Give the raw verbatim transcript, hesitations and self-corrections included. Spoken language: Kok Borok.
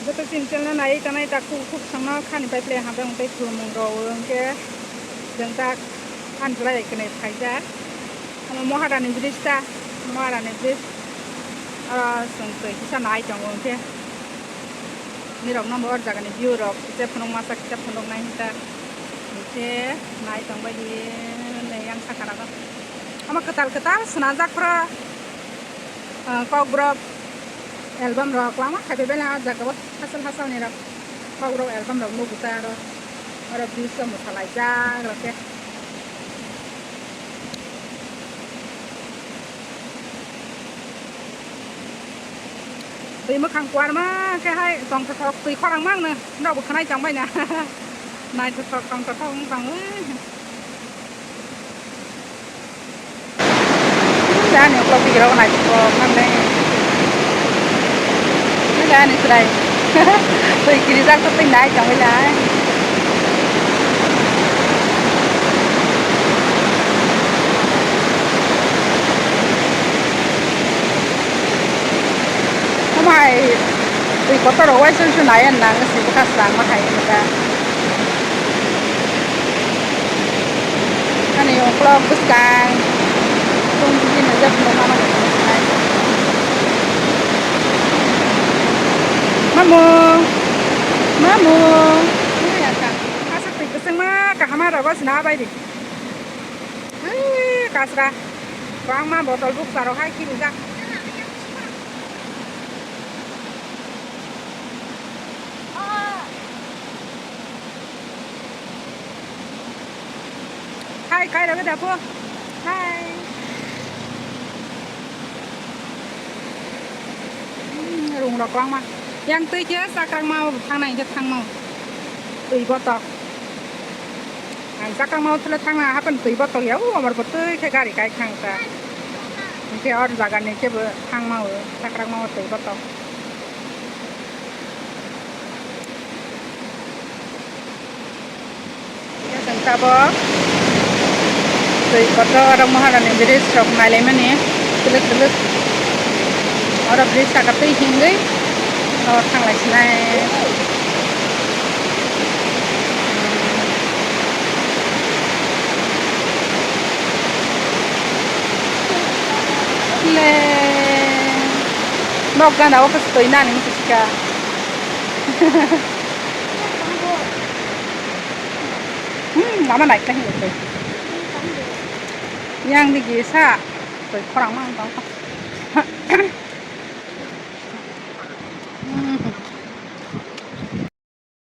Joto chini channel nai tanai tak kuk kuk sangno khani pai phle hambai wngtai khulumung rok hwnkhe jeng tak ani chwrai kwnwi phaijak. Omo Maharani bridge ta, Maharani bridge. Oro chwng twi kisa nai tongo hwnkhe. Nirok no bo or jagani view rok kisa phunuk masa kisa phunuk nai hinta. Hwnkhe nai tongbai di nei yang saka rago. Omo kwtal kwtal swnajak phro. Ah, Kokborok album rok kwbangma khai bai belai ah jaga o hachal hachal ni rok Kokborok album rok nugo ta aro oro views o mwsalaijak rok khe. Twi mwkhang kuarma khe hai tongthok thok twi khorang mang no norok bo khwnai tong bai na naithothok tongthok thok wng tong. Ani uklok bikirok naithothok nang le. Ani chwrai. Twi kirijak twi nai tongwi lai. Omo hai twi kotor rok uaisa uaisa nai nang se bwkha swrang ma hai wngkha. Ani uklok bwskang tong bini jak no mama ni. Mamu, mamu. Asa twi bwswngma kaham aro bw sina bai di. Ui, kasra. Bangma botol buksa rok hai kirijak. Hai, kai rok da po. Hai. Hmm, rung rok langma. Yang twi khe chakrang ma thang nai khe thang no. Twi botok. Ang chakrang ma thule thang na hapan twi botok ya. U amar bo twi khe gari kai thang ta. Hingke or jaga ni kebo thang ma o chakrang ma twi botok. Chwng tabok twi kotor oro Maharani bridge rok nailaimani twlwk twlwk. Oro bridge saka twi hingwi o thanglai sinai. Le nok gana o khe twi nani wngkha sika. Hmm, lama naikha hinwi twi. Yang digi sa twi khorang ma wng tong.